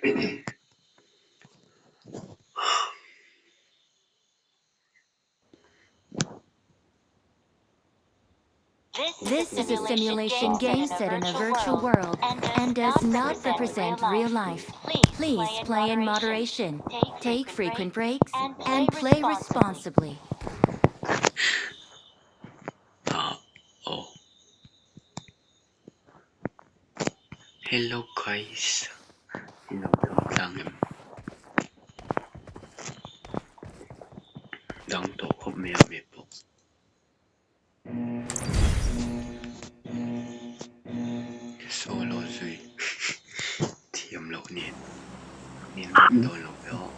This is a simulation game set in a virtual world and does not represent real life. Please play in moderation, take frequent breaks, and play responsibly. Ah, oh. Hello guys. Hello tlang em. Dang tawh khawp mai a map pawh. Solo zui thiam loh nen min rawn dawn lo ve aw.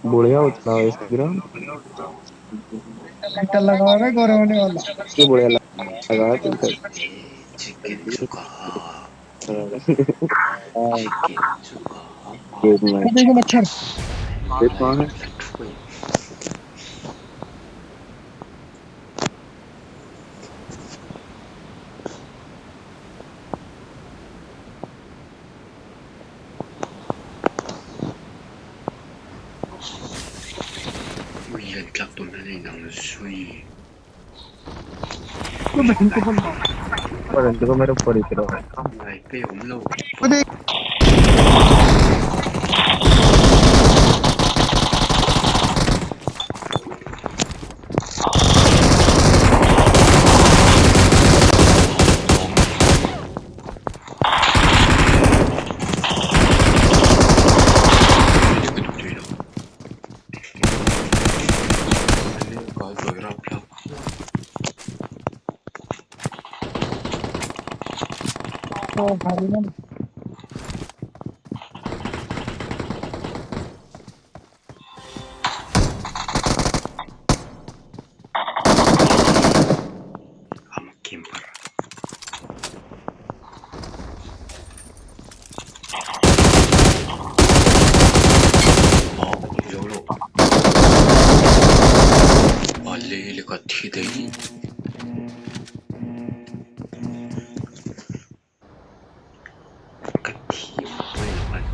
बढ़िया उतरा है Instagram filter लगा रहा है गोरे होने वाला। ये बढ़िया लगा है filter. Chicken chu ka ha हाँ chicken chu ka ha एक मिनट देखो मच्छर। ये कौन है? Ui an tlak tawn hian a inang zui. तो बहन को बोल पर देखो मेरे ऊपर ही चलो। Ngai pe awm lo. वो देख Ka duh tui lo. Ka zawi rap rap. तो भाई ना I'm a camper. Aw zo lo. A lei leh ka thi daih. Ka thi mai lo a ni.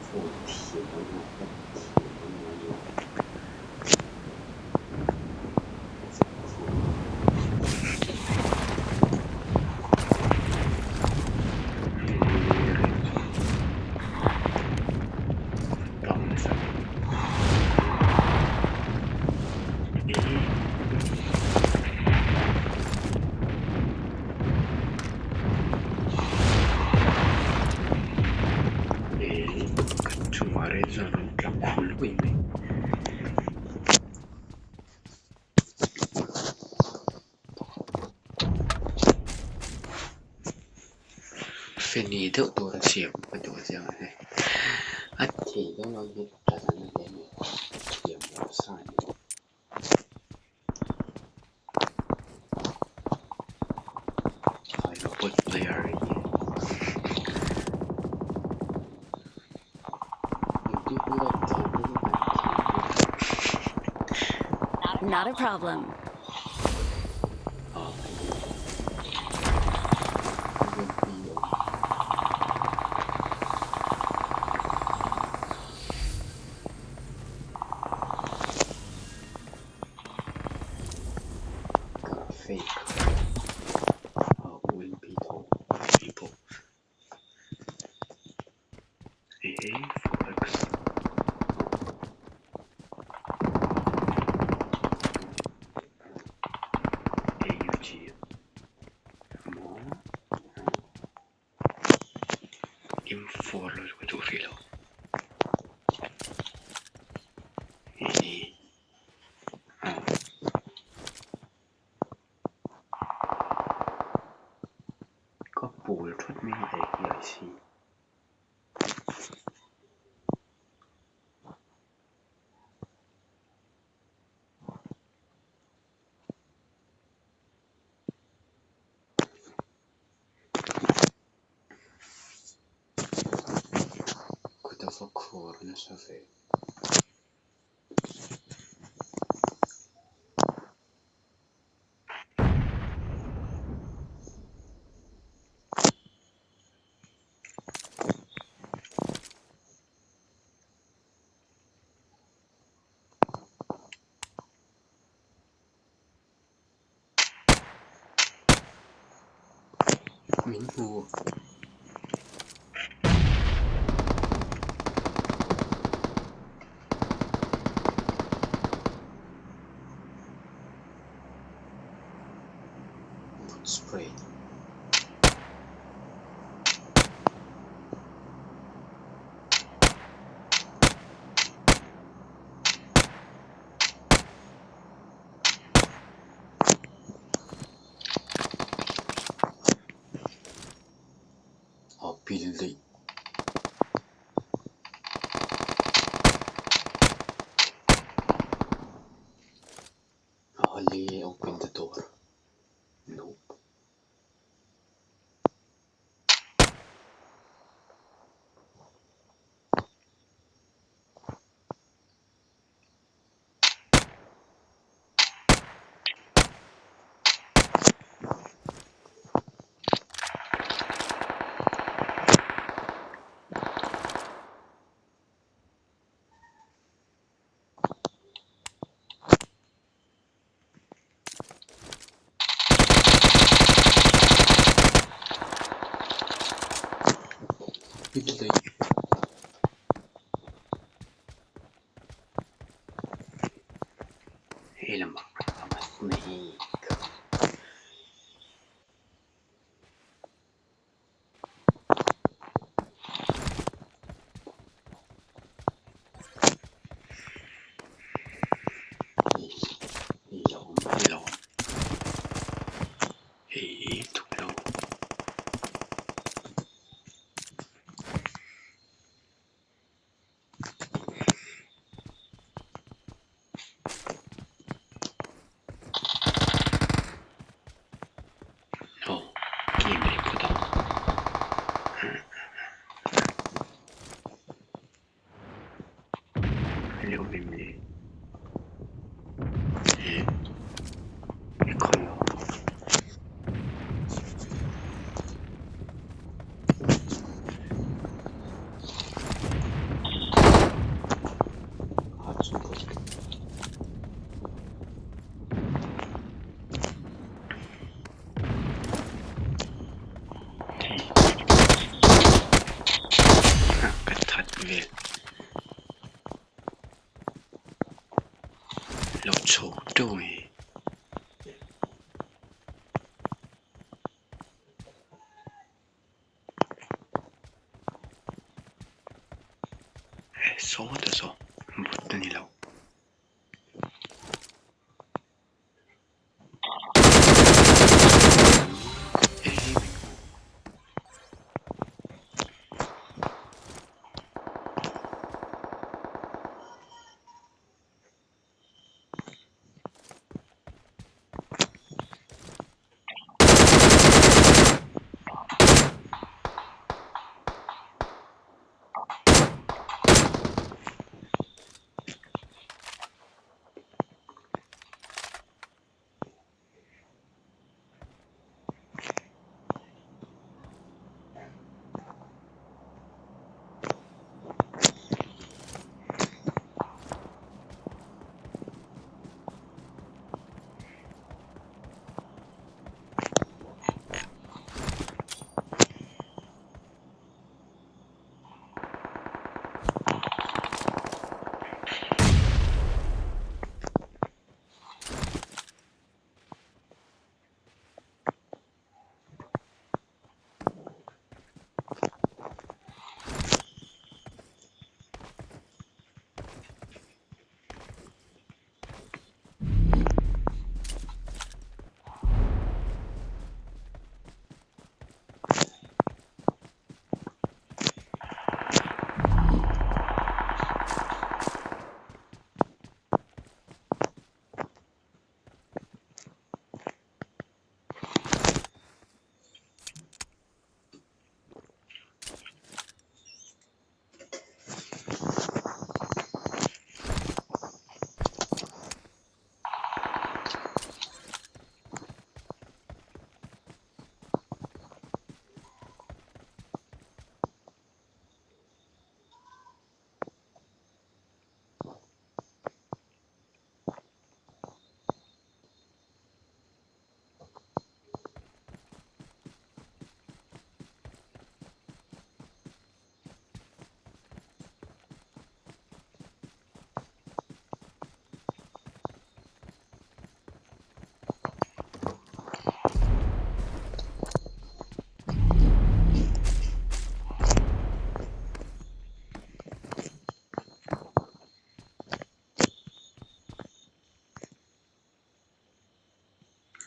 Phone thiam a ni a, thiam a ni a. Feni deuh tur a siam ka duh chiang a ni. A thei deuh lo hi tan a na hle mai thiam lo sa a ni. Robot player hi Not a problem. Fake UMP tho tih pawh ehe forex AUG maw M4 lo chu ka duh hrih lo ehe aw. Ka pawl thut mai a AIC. Kut a va khur nasa ve. Min hmu. Boot spray. A pil daih. Holly open the door. Nope. Pil daih. Hei lamah I'm a snake. Hei lo awm hei lo awm hei thuk lo. Aw game leh phawt ang. Hello mem le. Khawi aw. Ka that vel lo chho teuh mai. Saw ta saw but a ni lo.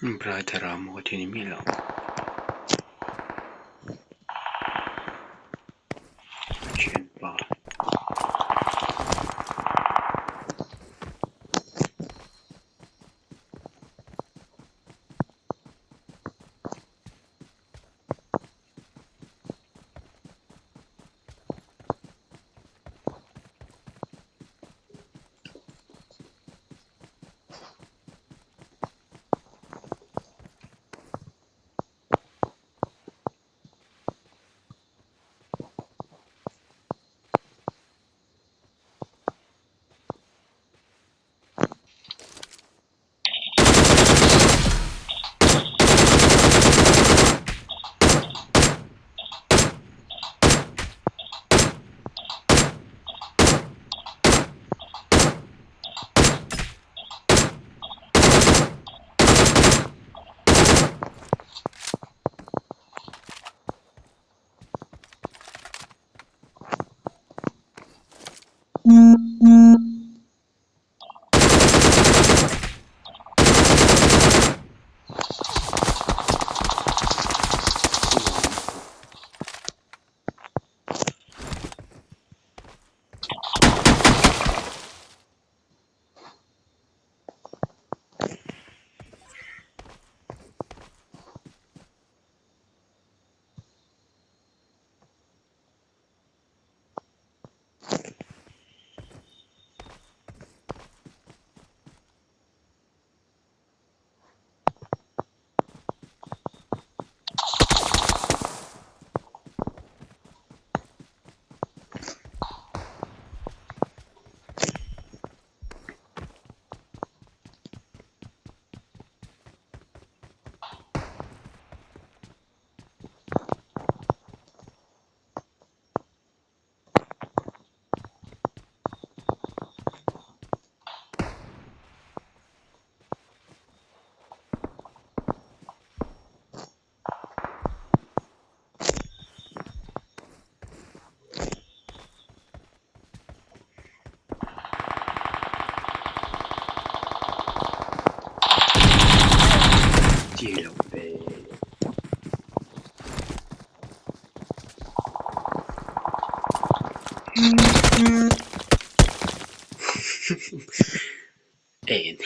Brother a maw ka ti ni miah lo. Thianpa. Chi lo ve. En.